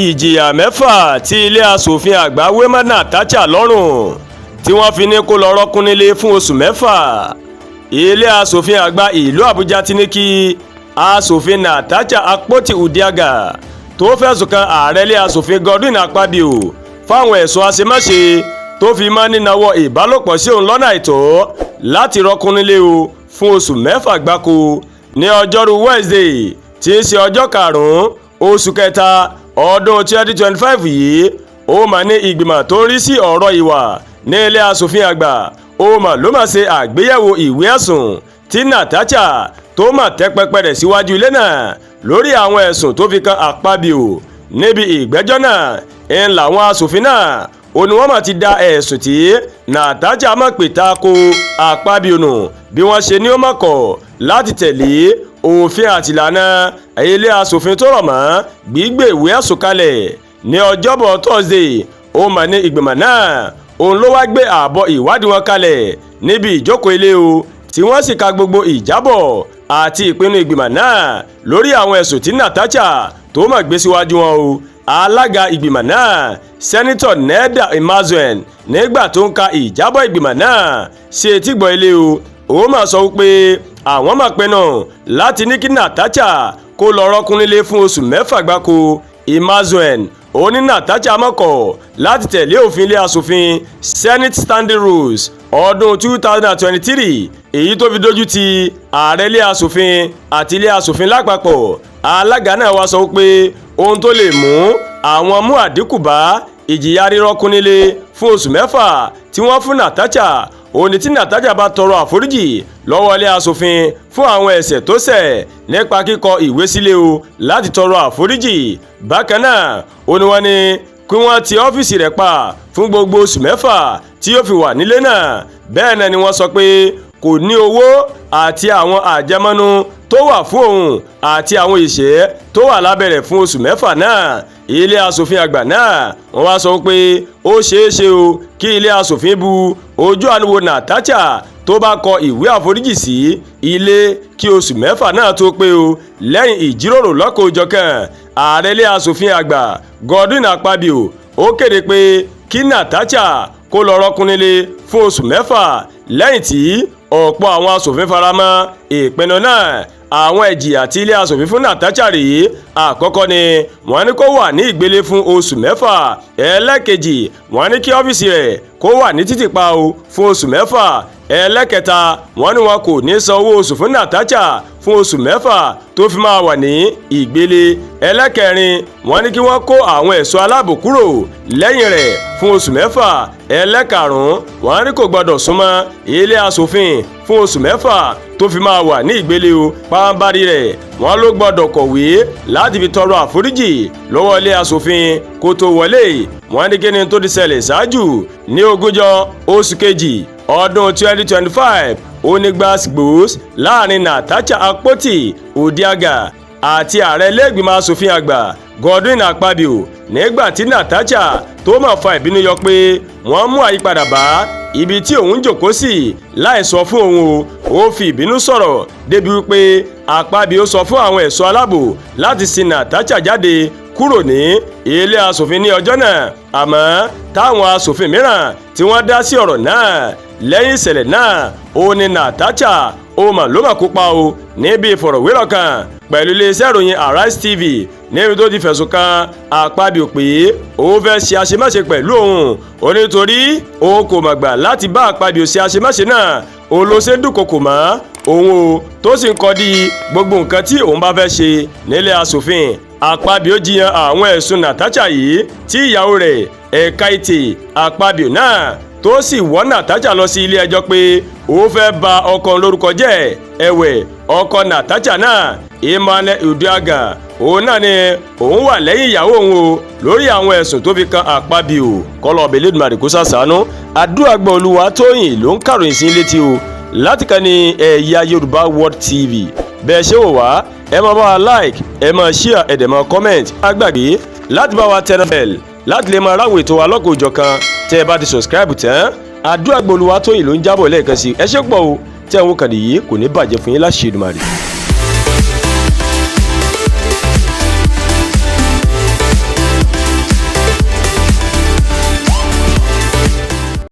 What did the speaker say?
Ìjìyà 6 tí ilé asòfin àgbà wé mọ́ Natasha lọ́rùn tí wọ́n fi ní kó lọ rọ́ọ̀kùn nílé fún oṣù 6. Ilé asòfin àgbà ìlú Àbújá ti ní kí Asòfin Natasha Akpoti Udeaga tó fẹ̀sùn kan ààrẹ ilé asòfin Godwin Akpabio fáwọn ẹ̀sùn àṣemáṣe tó fi mọ́ nínáwó ìbálòpọ̀ sí òun lọ́nà àìtọ́ láti rọ́ọ̀kùn nílé o fún oṣù 6 gbáko. Ní ọjọ́rú Wednesday tí í ṣe ọjọ́ 5 oṣù kẹta ọdún 2025 yìí, ó mà ní ìgbìmọ̀ tó ń rí sí ọ̀rọ̀ ìwà ní ilé asòfin àgbà ó mà ló mà ṣe àgbéyẹ̀wò ìwé ẹ̀sùn tí Natasha tó mà tẹ́ pẹpẹ rẹ̀ síwájú ilé náà lórí àwọn ẹ̀sùn tó fi kan Akpabio. Níbi ìgbẹ́jọ́ náà ń làwọn asòfin náà ó ní wọ́n mà ti da ẹ̀sùn tí Natasha mọ̀ pé ta ko Akpabio nù, bí wọ́n ṣe ní ó mọ̀ kọ̀ láti tẹ̀lé òfin àtìlànà ilé asòfin tó rọ̀ mọ́ gbígbé ìwé ẹ̀sùn kalẹ̀. Ní ọjọ́bọ̀ Thursday, ó mà ní ìgbìmọ̀ náà òun ló wá gbé àbọ̀ ìwádìí wọn kalẹ̀ níbi ìjókòó ilé o, tí wọ́n sì ka gbogbo ìjábọ̀ àti ìpinnu ìgbìmọ̀ náà lórí àwọn ẹ̀sùn tí Natasha tó mọ̀ gbé síwájú wọn o. Alága ìgbìmọ̀ náà, Senator Neda Emmanuel, nígbà tó ń ka ìjábọ̀ ìgbìmọ̀ náà ṣe etígbọ̀ ilé o, ó mà sọ wípé àwọn máa pinnu láti ní kí Natasha kó lọ rọ́kùn nílé fún oṣù 6 gbáko. Emmanuel ó ní Natasha mọ̀kọ̀ láti tẹ̀lé òfin ilé asòfin, Senate Standing Rules ọdún 2023, èyí tó fi dójú ti ààrẹ ilé asòfin àti ilé asòfin lápapọ̀. Alága náà wá sọ pé ohun tó lè mú àwọn mú àdínkù bá ìjìyà rírọ́kùn nílé fún oṣù 6 tí wọ́n fún Natasha òun ni tí Natasha bá tọrọ àforíjì lọ́wọ́ ilé asòfin fún àwọn ẹ̀ṣẹ̀ tó ṣẹ̀ nípa kíkọ ìwé sílé o láti tọrọ àforíjì. Bákan náà, ó ní wọ́n ní kí wọ́n ti ọ́fíìsì rẹ̀ pa fún gbogbo oṣù 6 tí yóò fi wà nílé náà. Bẹ́ẹ̀ náà ni wọ́n sọ pé kò ní owó àti àwọn àjẹmọ́nú tó wà fún òun àti àwọn ìṣẹ́ tó wà lábẹ́ rẹ̀ fún oṣù 6 náà. Ilé asòfin àgbà náà, wọ́n wá sọ pé ó ṣeé ṣe o kí ilé asòfin bu ojú àánú wo Natasha tó bá kọ ìwé àforíjì sí ilé kí oṣù 6 náà tó pé o. Lẹ́yìn ìjíròrò lọ́kọ̀ọ́jọ̀kan, ààrẹ ilé asòfin àgbà Godwin Akpabio ó kéde pé kí Natasha kó lọ rọ́kùn nílé fún oṣù 6, lẹ́yìn tí ọ̀pọ̀ àwọn asòfin faramọ́ ìpinnu náà. Àwọn ìjìyà tí ilé asòfin fún Natasha rèé: àkọ́kọ́ ni wọ́n ní kó wà ní ìgbélé fún oṣù 6. Ẹlẹ́kejì, wọ́n ní kí ọ́fíìsì rẹ̀ kó wà ní títìpa o fún oṣù 6. Ẹlẹ́kẹta, wọ́n ní wọn kò ní san owó oṣù fún Natasha fún oṣù 6 tó fi máa wà ní ìgbélé. Ẹlẹ́kẹrin, wọ́n ní kí wọ́n kó àwọn ẹ̀ṣọ́ aláàbò kúrò lẹ́yìn rẹ̀ fún oṣù 6. Ẹlẹ́karùn-ún, wọ́n ní kò gbọ́dọ̀ súnmọ́ ilé asòfin fún oṣù 6 tó fi máa wà ní ìgbélé o. Pàǹbarì rẹ̀, wọ́n ló gbọ́dọ̀ kọ̀wé láti fi tọrọ àforíjì lọ́wọ́ ilé asòfin kó tó wọlé. Wọ́n ní kíni tó ti ṣẹlẹ̀ ṣáájú? Ní 20 oṣù kejì ọdún 2025, onígbàsgbòs láàrin Natasha Akpoti Udeaga àti ààrẹ ilé-ìgbìmọ̀ asòfin àgbà Godwin Akpabio, nígbà tí Natasha tó mọ̀ fa ìbínú yọ pé wọ́n mú àyípadà bá ibi tí òun jòkó sí láì sọ fún òun o. Ó fi ìbínú sọ̀rọ̀ débi wípé Akpabio sọ fún àwọn ẹ̀ṣọ́ aláàbò láti sin Natasha jáde kúrò ní ilé asòfin ní ọjọ́ náà, àmọ́ táwọn asòfin mìíràn tí wọ́n dá sí ọ̀rọ̀ náà. Lẹ́yìn ìṣẹ̀lẹ̀ náà, ó ní Natasha ó mà ló mà kópa o níbi ìfọ̀rọ̀wérọ̀ kan pẹ̀lú iléeṣẹ́ ìròyìn Arise TV, níbi tó ti fẹ̀sùn kan Akpabio pé ó fẹ́ ṣe àṣemáṣe pẹ̀lú òun. Ó nítorí òun kò mọ̀gbà láti bá Akpabio ṣe àṣemáṣe náà, òun ló ṣe ń dúnkokò mọ́ òun o, tó sì ń kọ́ di gbogbo nǹkan tí òun bá fẹ́ ṣe nílé asòfin. Akpabio jiyàn àwọn ẹ̀sùn Natasha yìí, tí ìyàwó rẹ̀ Ekaette Akpabio náà tó sì wọ́ Natasha lọ sí ilé ẹjọ́ pé ó fẹ́ ba ọkọ lórúkọ jẹ́. Ẹ̀wẹ̀, ọkọ Natasha náà, Emmanuel Uduaghan, òun náà ni òun wà lẹ́yìn ìyàwó òun o lórí àwọn ẹ̀sùn tó fi kan Akpabio. Kọ́lọ̀ ọbẹ̀ lẹ́dùnmarè kó sàṣàánú. Àdúrà gbọ́. Olúwatóyìn ló ń kàròyìn sí létí o láti kàn ní Ẹ̀yà Yorùbá World TV. Bẹ́ẹ̀ ṣé wò wá, ẹ máa bá wa like, ẹ máa share, ẹ dẹ̀ máa comment. Má gbàgbé láti bá wa tẹ bell láti lè máa ráwọ̀ ètò wa lọ́kọ̀ òjọ̀kan tẹ́ ẹ bá ti subscribe tán. Àdúrà gbọ́. Olúwatóyìn ló ń jábọ̀ lẹ́ẹ̀kan sí. Ẹ ṣé pọ̀ o tẹ́ ẹ̀ ń wò kàn nìyí, kò ní bàjẹ́ fún yín láṣẹ Èdùmàrè.